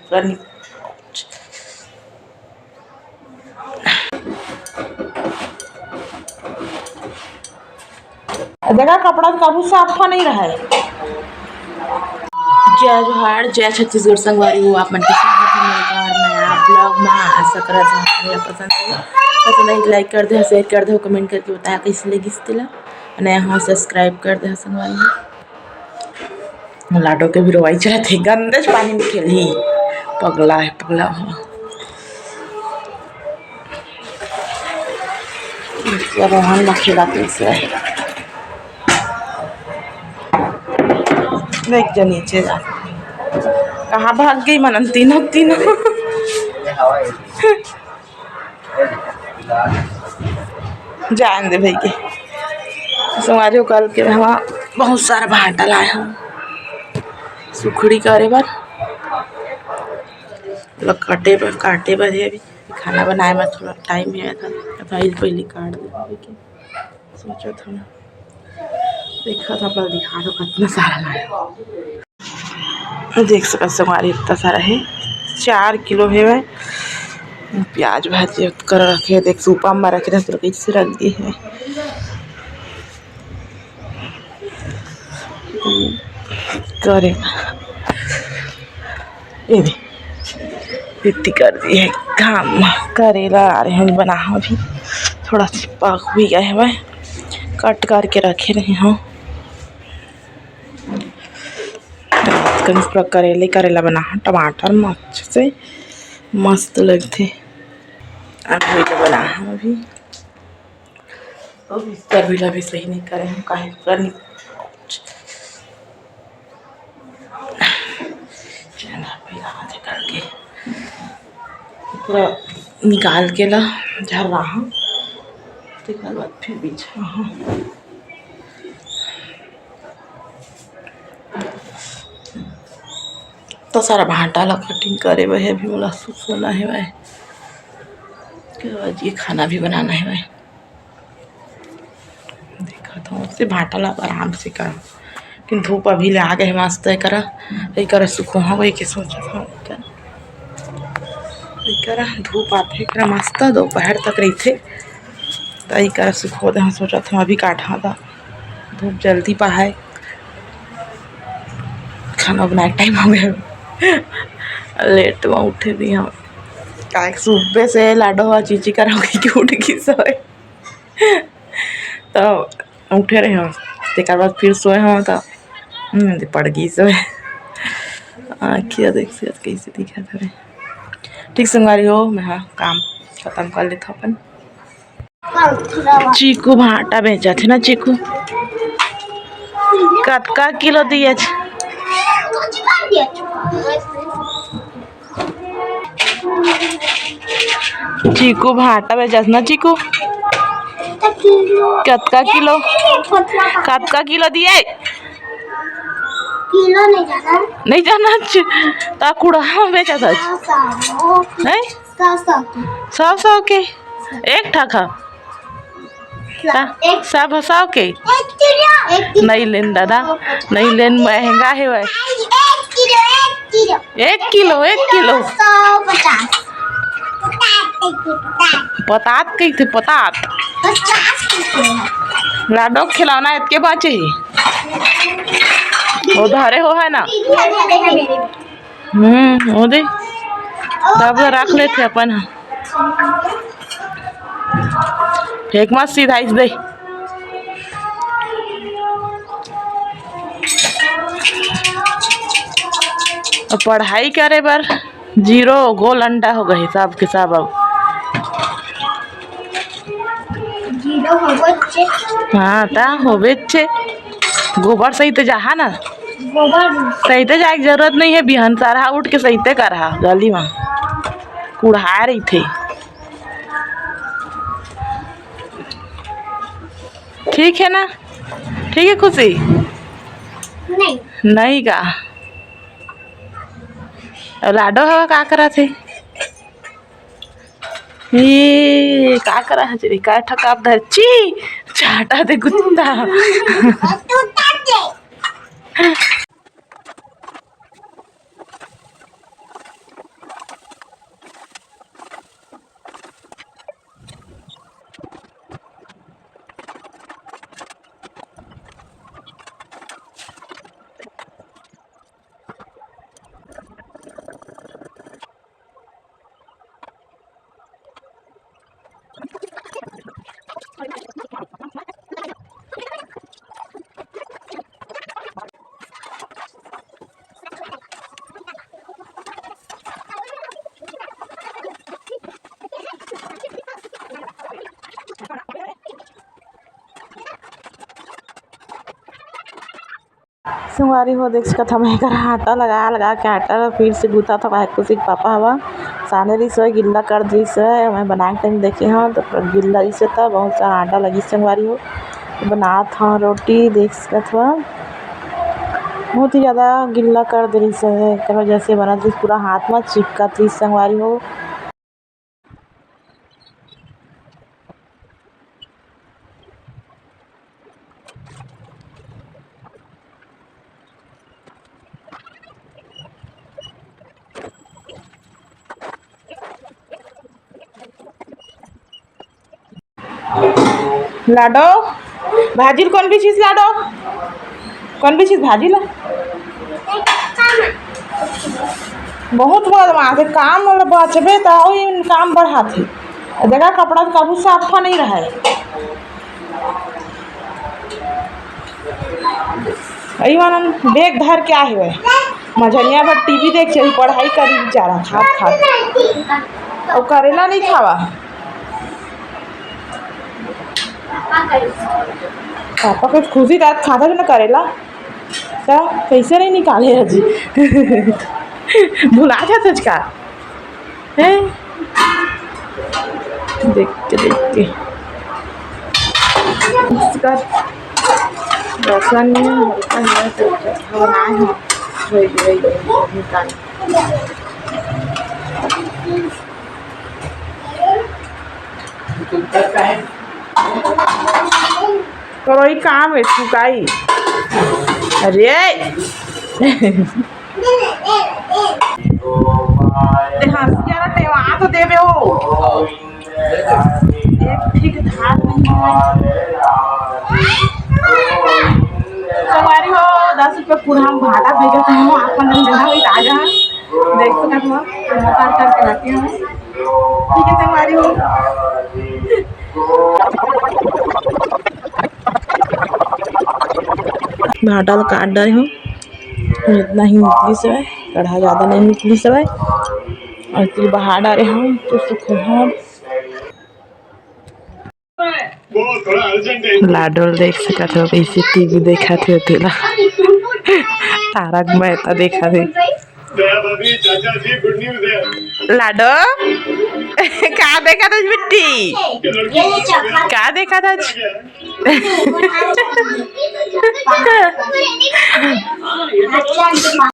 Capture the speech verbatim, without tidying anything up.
पूरा नि-, देखा, कपड़ा तो कभू साफा नहीं रहा है। जय जोहार, जय छत्तीसगढ़ संगवारी हो, आप मन के स्वागत है मेरे एक और नया vlog में। आशा करत हूँ आप मन ला पसंद आही, पसंद आही तो like कर दे, share कर दे, comment करके बताया कैसे लगिस तेला। नया हो subscribe कर दे संगवारी हो। लाडो के भी रोवाई चलत हे, गंदेच पानी में खेलही, पगला है, पगला हो। रोहन ला खेला कैसे है, देख जा नीचे जा, कहाँ भाग गई मनन तीनों, तीनों। जान दे भाई के संगवारी हो, कल के हम बहुत सारा भांटा लाए हन सुखड़ी करे बर, मतलब काटे बर, काटे बर है। अभी खाना बनाए में थोड़ा time है था, तो पहले पहले काट दे भाई के सोचत हन। देखत हन, आप ला दिखा दो कितना सारा लाए। देख सकत संगवारी, इतना सारा है, चार किलो है भाई। प्याज भाजी कर रखे, देख सूपा में रखे रखे, कैसे रख दी है। करे ये भी इतनी कर दी है काम। करेला आ रहे हैं बना, अभी थोड़ा सा पक भी गए हैं, cut करके रखे रहे हूँ। करेला, करेला बना, टमाटर में अच्छे से मस्त लगते। अब वही तो बना है अभी। अब बिस्तर भी, भी सही नहीं करे हम, काहे पूरा नि-, चला, अभी हाथ करके पूरा निकाल के ला झर्रा हम, तेकर बाद फिर बिछा हम। तो सारा भांटा ला cutting करे बर हे, अभी मोला सुखोना हे भाई, के बाद ये खाना भी बनाना हे भाई। देखत हूँ, से भांटा ला आराम से कर, लेकिन धूप अभी ले आ गए मस्त है करा, ये करा सुखो हाँ, वही के सोचत हूँ क्या, ये करा धूप आथे, ये करा मस्त दोपहर तक रहिथे, त ये करा सुखो दे, हम सोचत हूँ अभी काटा था, धूप जल्दी पहाय, खाना बनाए के time हो गया, late में उठे भी हम, काहे सुबह से लाडो हुआ चीची करा होगी कि उठ गई सोए। तो उठे रहे हम, तेकर बाद फिर सोए हम तो, हम्म, पड़ गई सोए। आँखिया देख से कैसे दिखत हवे। ठीक संगवारी हो, मैं हा काम खत्म कर लेथव अपन। चीकू भांटा बेचत हे ना चीकू? कतका किलो दिए? चीकू भांटा बेचस ना चीकू? कतका किलो? कतका किलो दिए? किलो नहीं जाना। नहीं जाना। ता कुड़ा बेचत हे। सौ, सौ। नहीं? सौ, सौ के। सौ, सौ के? एक ठा खा। ता, एक सब हंसाओ के? एक किलो। एक किलो। नहीं लेन दादा, नहीं लेन, महंगा हे भाई। एक किलो, एक किलो। एक किलो, एक किलो। सौ पचास। पचास, एक किलो, पचास। पतात कहिथे, पतात। पचास के किलो। लाडो खिलौना इतके बाँचे हे। वो धरे हो है ना? दीदी, अभी, अभी, अभी, अभी। हम्म, वो दे। तब तो रख लेथे अपन ह। फेंक मत, सीधा इस दे। अब पढ़ाई करे बर zero गोल अंडा हो गए सब के सब। अब जीरो होबे छे। हाँ, ता होबे छे। गोबर सहिते जाहा ना। गोबर। सहिते जाए के जरूरत नहीं है, बिहान सारा उठ के सहिते करहा गली में। कुढ़ाए रहिथे। ठीक है ना? ठीक है खुशी? नहीं। नहीं का? अब लाडो हवा का करत हे? ये का करा हस रे? का ठकाब धर? छी! चाटा दे कुत्ता। तू काट दे। संगवारी हो, देख सकत हव, मैं एकर आटा लगा लगा के आटा ला फिर से गूंथत हव। काहे खुशी के पापा हवा साने रिहिस हवय, गिल्ला कर दिस हवय। मैं बना के टाइम देखे हव तो पूरा गिल्ला रिहिस हे, त बहुत सारा आटा लगिस संगवारी हो। बनात हव रोटी, देख सकत हव, बहुत ही ज्यादा गिल्ला कर दे रिहिस हवय, एकर वजह से बनत रिहिस, पूरा हाथ म चिपकत रिहिस संगवारी हो। लाडो, भाजी ल कोन बिछिस लाडो? कोन बिछिस भाजी ल? बहुत बदमाश हे, काम वाला बचबे त अउ इन काम बढ़ाथे। देखा, कपड़ा तो कभू साफा नहीं रहे। अई वाला बैग धर के आहे हुए। मझनिया भर टीवी देख चली, पढ़ाई करी बेचारा, खात खात। अउ करेला नहीं खावा। पापा के खुशी रात खाता भी ना करेला। त कैसे नहीं निकाले हजी? भुला जात हज का? हैं? देख के, देख के। इसका रसन हल्का है तो अच्छा बनाए हैं। वही, वही, वही, निकाल। करो ही काम है, फुकाई। अरे। ते हंसिया ला टेवा तो देबे हो। एक ठीक धार नहीं है। संगवारी हो, दस रुपये पूरा हम भाटा भेजत हन, अपन जगह वही ताजा है। देख सकत हो, नमस्कार करके रखे हैं। ठीक है संगवारी हो। भाटा ला काट डारे हूँ, इतना ही निकलिस हवय, कढ़ा ज्यादा नहीं निकलिस हवय, अउ तेल बहा डारे हूँ तो सुखोहर। लाडो ल देख सकत हो, कैसे टीवी देखत हे तेला। तारक मेहता देखत हे। लाडो, का देखत हस बिट्टी? का देखत हस?